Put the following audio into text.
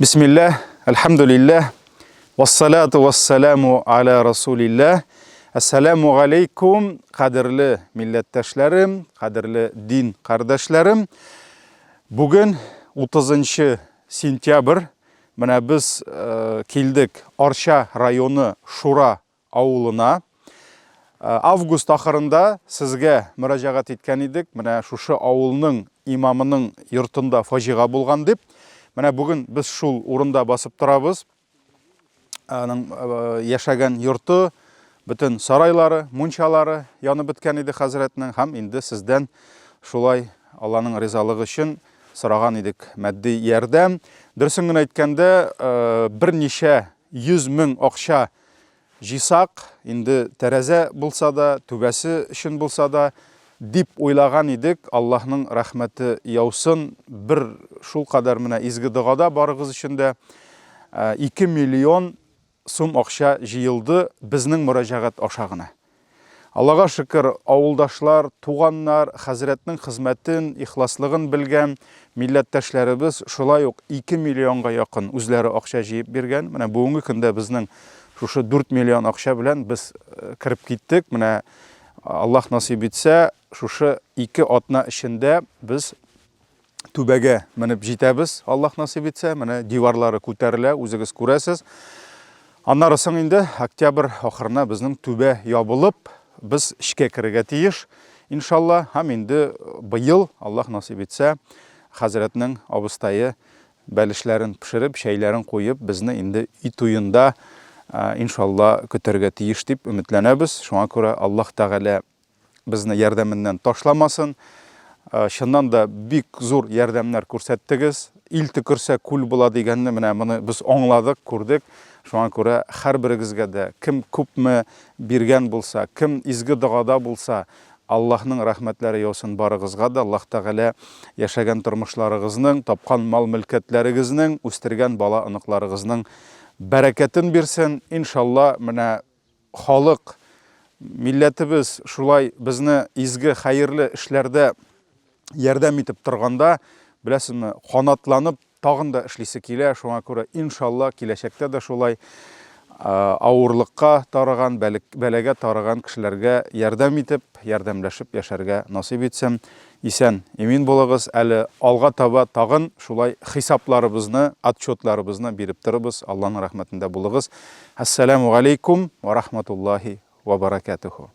Бисмилләһ, әлхәмдүлилләһ, вассалату вассаламу аля расулилләһ. Әссәламу алейкум, кадерле милләттәшләрем, кадерле дин кардәшләрем. Бүген 30 сентябрь, менә без э, килдек Арча районы Шура авылына. Август ахырында сезгә мөрәҗәгать иткән идек, менә шушы авылның имамының йортында фаҗига булган дип. Менә бүген без шул урында басып торабыз. Аның яшәгән йорты, бөтен сарайлары, мунчалары янып беткән иде хәзрәтнең һәм инде сездән шулай Алланың ризалыгы өчен сораган идек матди ярдәм. Дөресен генә әйткәндә, берничә 100 мең акча җыйсак, инде тәрәзә булса да, түбәсе өчен булса да, дип уйлаган идек, Аллаһның рәхмәте яусын, бер шулкадәр менә изге догада барыгыз өчен дә 2 миллион сум акча җыелды безнең мөрәҗәгать аша гына. Аллага шөкер, авылдашлар, туганнар, хәзрәтнең хезмәтен, ихласлыгын белгән милләттәшләребез шулай ук 2 миллионга якын үзләре акча җыеп биргән. Менә бүгенге көндә безнең шушы 4 миллион акча белән без э, кереп киттек. Менә Аллаһ насыйп итсә, шушы 2 атна эчендә без түбәгә менеп җитәбез, Аллаһ насыйп итсә. Менә диварлары күтәрелә, үзегез күрәсез. Аннары соң инде октябрь ахырына безнең түбә ябылып, без эчкә керергә тиеш, иншалла. Һәм инде быел, Аллаһ насыйп итсә, хәзрәтнең абыстае бәлешләрен пешереп, чәйләрен куеп, безне инде өй туенда, иншалла, көтәргә тиеш дип өметләнәбез. Шуңа күрә Аллаһ Тәгалә безне ярдәменнән ташламасын. Э, чыннан да бик зур ярдәмнәр күрсәттегез. Ил төкерсә күл була дигәнне менә моны без аңладык, күрдек. Шуңа күрә һәрберегезгә дә кем күпме биргән булса, кем изге догада булса, Аллаһның рәхмәтләре яусын барыгызга да. Аллаһ Тәгалә яшәгән тормышларыгызның, тапкан мал-мөлкәтләрегезнең, үстергән бала-оныкларыгызның бәрәкәтен бирсен. Иншалла, менә халык, милләтебез шулай безне изге, хәерле эшләрдә ярдәм итеп торганда, беләсезме, канатланып тагын да эшлисе килә. Шуңа күрә, иншалла, киләчәктә дә шулай авырлыкка тарыган, бәлагә тарыган кешеләргә ярдәм итеп, ярдәмләшеп яшәргә насыйп итсен. Исән, имин булыгыз. Әле алга таба тагын шулай хисапларыбызны, отчетларыбызны биреп торырбыз. Алланың рәхмәтендә булыгыз. Әссәләмү галәйкүм вә рахматуллаһи вә бәрәкәтүһү.